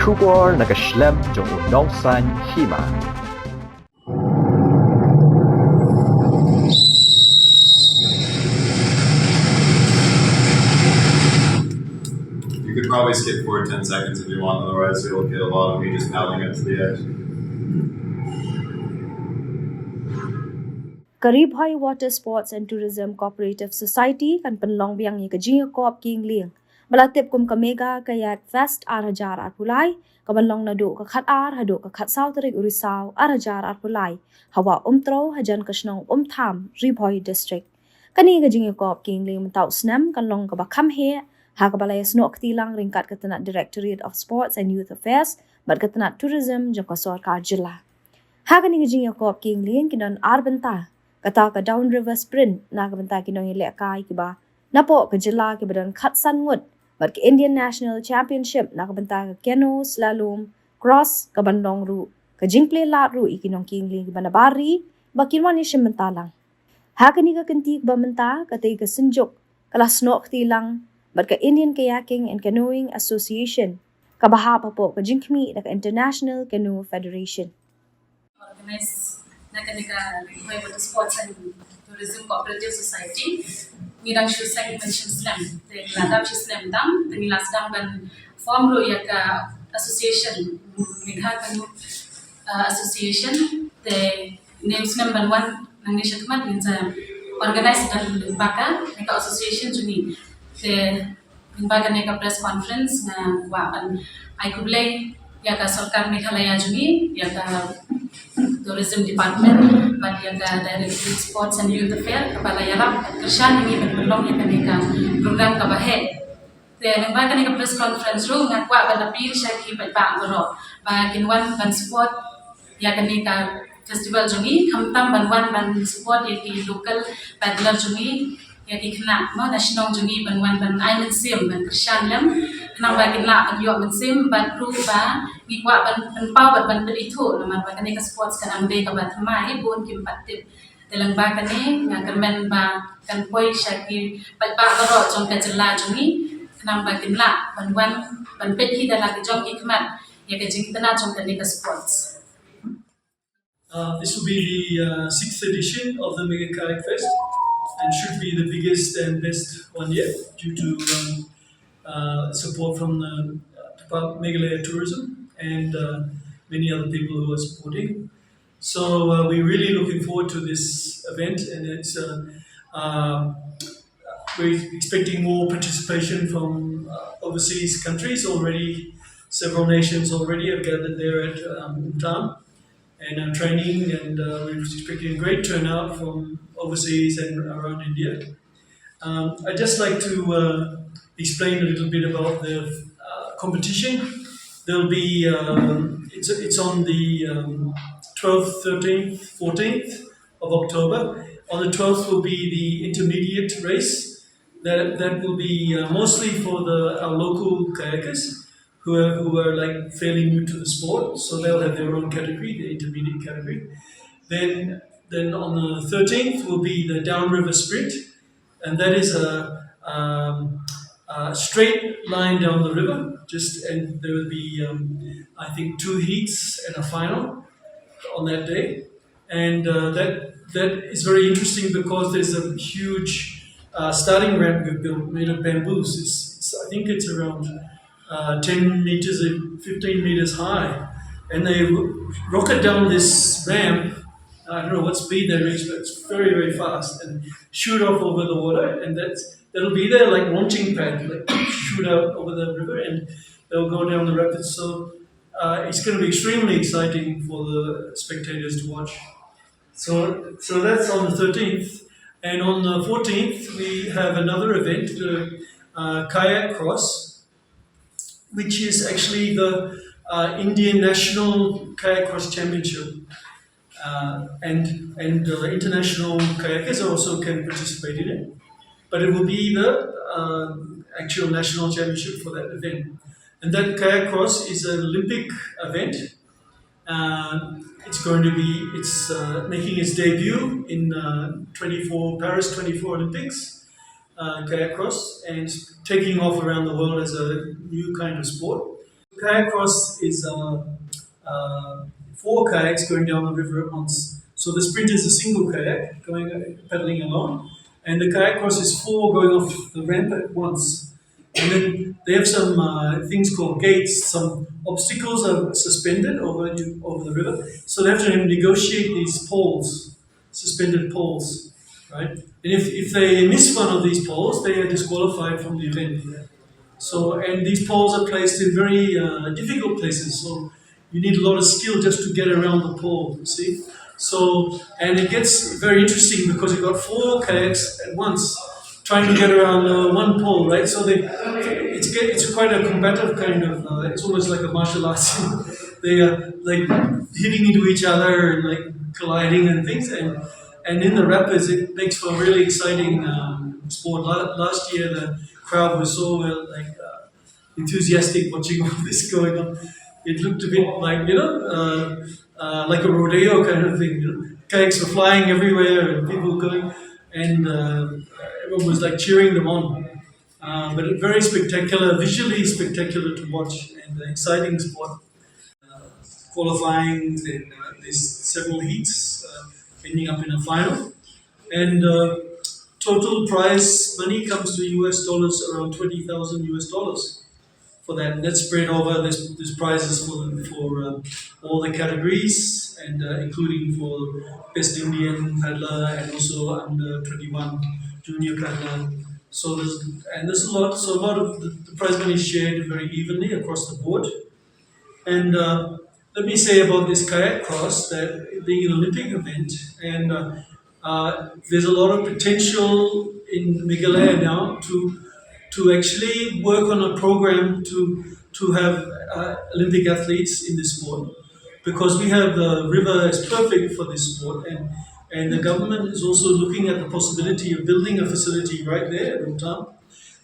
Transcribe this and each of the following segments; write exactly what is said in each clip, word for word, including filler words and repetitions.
Khubor na ka shlem jong u nongsan hima. You could probably skip forward ten seconds if you want, otherwise you'll get a lot of me just mouthing it to the edge. Ka Ri Bhoi Water Sports and Tourism Cooperative Society kan pynlong biang ïa ka jingïakop kieng lieng ba la tip kum ka Mega Kayak Fest ar hajar arphew lai, ka ban long naduh ka khat ar haduh ka khat saw tarik u Risaw ar hajar arphew lai ha Wah Umtrew hajan ka shnong Umtham, Ri Bhoi District. Kane ka jingïakop kieng lieng mynta u snem kan long kaba kham heh ha kaba la ïasnoh kti lang ryngkat ka tnat Directorate of Sports and Youth Affairs bad ka tnat Tourism jong ka sorkar jylla. Ha kane ka jingïakop kieng lieng ki don ar bynta, kata ka Down River Sprint na ka bynta ki nongïalehkai kiba napoh ka jylla kiba don khatsan ngut, bad ka Indian National Championship na ka bynta ka Canoe Slalom Cross, ka ban long ruh ka jingplie lad ruh ïa ki nongkieng lieng kiba na bar ri ba kin wan ïashim bynta lang. Ha kane ka kynti kaba mynta, katei ka synjuk ka la snoh kti lang bad ka Indian Kayaking and Canoeing Association, kaba hap hapoh ka jingkhmih da ka International Canoe Federation. Organize na kane ka Ri Bhoi Water Sports and Tourism Cooperative Society. Ngi dang shu seng ban shim snem, te ngi la dap shi snem tam, te ngi la sdang ban form ruh ïa ka association, Meghalaya Canoe, uh, Association, te ne u snem ban wan nangne shakhmat ngin sa organize da lyngba kane ka association jong ngi. Te lyngba kane ka press conference nga kwah ban ai khublei ïa ka sorkar Meghalaya jong ngi, ïa ka Tourism Department bad ïa ka Directorate Sports and Youth Affairs kaba la ïarap bad kyrshan ïa ngi ban pynlong ïa kane ka program kaba heh. Te lyngba kane ka press conference ruh nga kwah ban appeal sha ki paidbah baroh ba kin wan ban support ïa kane ka festival jong ngi, khamtam ban wan ban support ïa ki local paddler jong ngi, ïa ki khynnah mo na shnong jong ngi ban wan ban ai mynsiem, ban kyrshan lem khnang ba kin lah ban ïoh mynsiem bad ruh ba ngi kwah ban pynpaw bad ban pynithuh namar ba kane ka sports ka dang dei kaba thymmai, bun kim pat tip. Te lyngba kane nga kyrmen ba kan poi sha ki paidbah baroh jong ka jylla jong ngi khnang ba kin lah ban wan ban peit hi da la ki jong ki khmat ïa ka jingtynat jong kane ka sports. Uh, this will be the uh, sixth edition of the Mega Kayak Fest and should be the biggest and best one yet due to um, uh, support from the uh, Meghalaya Tourism and uh, many other people who are supporting. So uh, we're really looking forward to this event, and it's uh, uh, we're expecting more participation from uh, overseas countries already. Several nations already have gathered there at um, Umtam and are training, and uh, we're expecting a great turnout from overseas and around India. Um, I'd just like to uh, explain a little bit about the uh, competition. There'll be um, it's it's on the um, twelfth, thirteenth, fourteenth of October. On the twelfth will be the intermediate race. That that will be uh, mostly for the our local kayakers who are, who are like fairly new to the sport, so they'll have their own category, the intermediate category. Then then on the thirteenth will be the downriver sprint, and that is a, um, a straight line down the river. Just and there will be um, I think two heats and a final on that day, and uh, that that is very interesting because there's a huge uh, starting ramp we've built made of bamboos. It's, it's I think it's around uh, ten meters, fifteen meters high, and they rocket down this ramp. I don't know what speed they reach, but it's very, very fast, and shoot off over the water, and that's that'll be their like launching pad, like shoot out over the river, and they'll go down the rapids. So uh, it's going to be extremely exciting for the spectators to watch. So, so that's on the thirteenth, and on the fourteenth we have another event, the uh, kayak cross, which is actually the uh, Indian National Kayak Cross Championship, uh, and and uh, international kayakers also can participate in it. But it will be the uh, actual national championship for that event, and that kayak cross is an Olympic event. Uh, it's going to be it's uh, making its debut in uh, twenty-four Paris twenty-four Olympics, uh, kayak cross, and it's taking off around the world as a new kind of sport. Kayak cross is uh, uh, four kayaks going down the river at once. So the sprint is a single kayak going uh, paddling along, and the kayak cross is four going off the ramp at once. And then they have some uh, things called gates. Some obstacles are suspended over over the river, so they have to negotiate these poles, suspended poles, right? And if, if they miss one of these poles, they are disqualified from the event. So, and these poles are placed in very uh, difficult places. So you need a lot of skill just to get around the pole, you see? So, and it gets very interesting because you've got four kayaks at once trying to get around uh, one pole, right? So they, it's, it's quite a combative kind of, uh, it's almost like a martial arts. They are like hitting into each other and like colliding and things. And, and in the rapids, it makes for a really exciting um, sport. Last year, the crowd was so well, like, uh, enthusiastic watching all this going on. It looked a bit like, you know, uh, uh, like a rodeo kind of thing. You know? Kayaks were flying everywhere and people going, and uh, everyone was like cheering them on. Uh, but very spectacular, visually spectacular to watch, and an exciting sport. Uh, qualifying, then uh, there's several heats uh, ending up in a final. And uh, total prize money comes to U S dollars around twenty thousand U S dollars for that. And that's spread over, there's, there's prizes for, for uh, all the categories, and uh, including for best Indian paddler and also under twenty-one junior paddler. So there's, and there's a lot, so a lot of the, the prize money is shared very evenly across the board. And uh, let me say about this kayak cross that being an Olympic event, and uh, uh, there's a lot of potential in Meghalaya now to to actually work on a program to to have uh, Olympic athletes in this sport, because we have the river is perfect for this sport, and and the government is also looking at the possibility of building a facility right there at Rotang,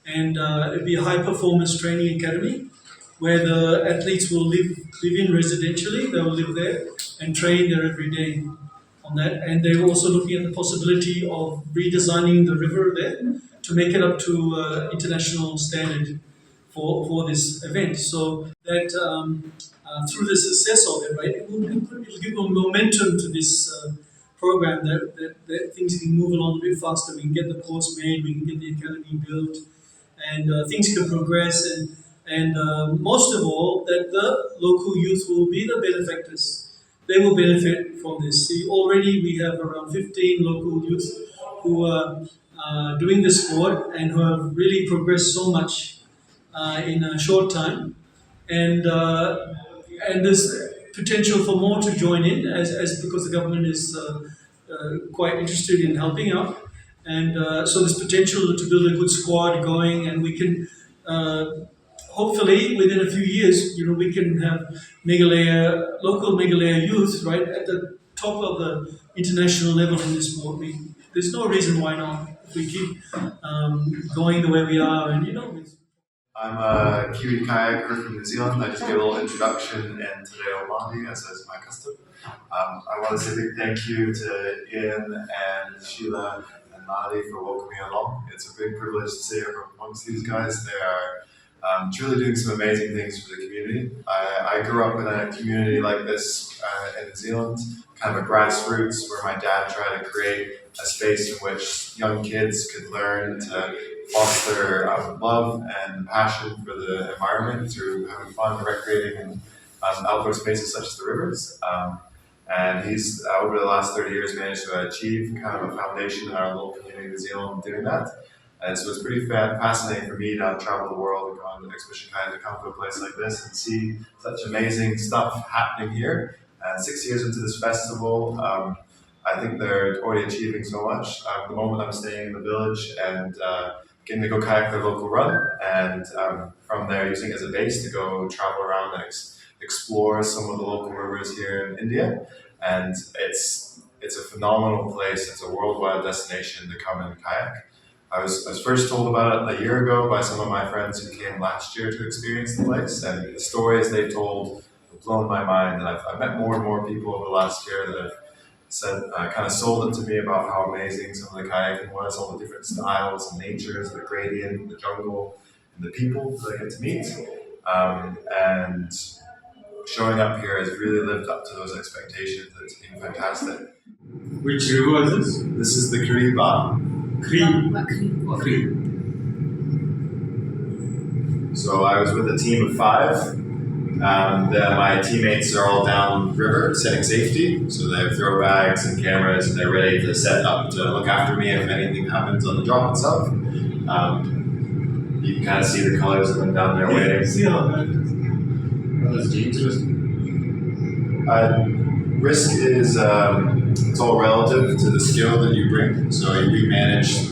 and uh, it'd be a high performance training academy where the athletes will live live in residentially. They will live there and train there every day on that. And they're also looking at the possibility of redesigning the river there to make it up to uh, international standard for, for this event. So that um, uh, through the success of it, right, it will, it will give a momentum to this uh, program that, that, that things can move along a bit faster. We can get the course made, we can get the academy built, and uh, things can progress. And, and uh, most of all, that the local youth will be the benefactors. They will benefit from this. See, already we have around fifteen local youth who are uh, doing this sport and who have really progressed so much uh, in a short time. And uh, and there's potential for more to join in as, as because the government is uh, uh, quite interested in helping out. And uh, so there's potential to build a good squad going, and we can uh, hopefully within a few years, you know, we can have Meghalaya, local Meghalaya youth, right, at the top of the international level in this sport. We, there's no reason why not. If we keep um, going the way we are, and you know, with I'm a Kiwi kayaker from New Zealand. I just gave a little introduction in Te Reo Māori, as is my custom. Um, I want to say a big thank you to Ian and Sheila and Marty for welcoming me along. It's a big privilege to sit here amongst these guys. They are um, truly doing some amazing things for the community. I, I grew up in a community like this uh, in New Zealand, kind of a grassroots, where my dad tried to create a space in which young kids could learn to foster um, love and passion for the environment through having fun, recreating in um, outdoor spaces such as the rivers. Um, and he's, uh, over the last thirty years, managed to achieve kind of a foundation in our little community in New Zealand doing that. And so it's pretty fa- fascinating for me to travel the world and go on an exhibition kind of to come to a place like this and see such amazing stuff happening here. And six years into this festival, um, I think they're already achieving so much. Um, at the moment, I'm staying in the village and uh, getting to go kayak the local run, and um, from there, using it as a base to go travel around and ex- explore some of the local rivers here in India. And it's it's a phenomenal place. It's a worldwide destination to come and kayak. I was, I was first told about it a year ago by some of my friends who came last year to experience the place, and the stories they've told have blown my mind. And I've, I've met more and more people over the last year that have said, uh, kind of sold it to me about how amazing some of the kayaking was, all the different styles and natures, the gradient, the jungle, and the people that I get to meet. Um, and showing up here has really lived up to those expectations. It's been fantastic. Which river is this? This is the Kariba. Kri. Kri. So I was with a team of five. Um, the, my teammates are all downriver setting safety, so they have throw bags and cameras, and they're ready to set up to look after me if anything happens on the job itself. Um, you can kind of see the colors of them down there waving. See how that is. That is dangerous. Uh, risk is um, it's all relative to the skill that you bring. So we manage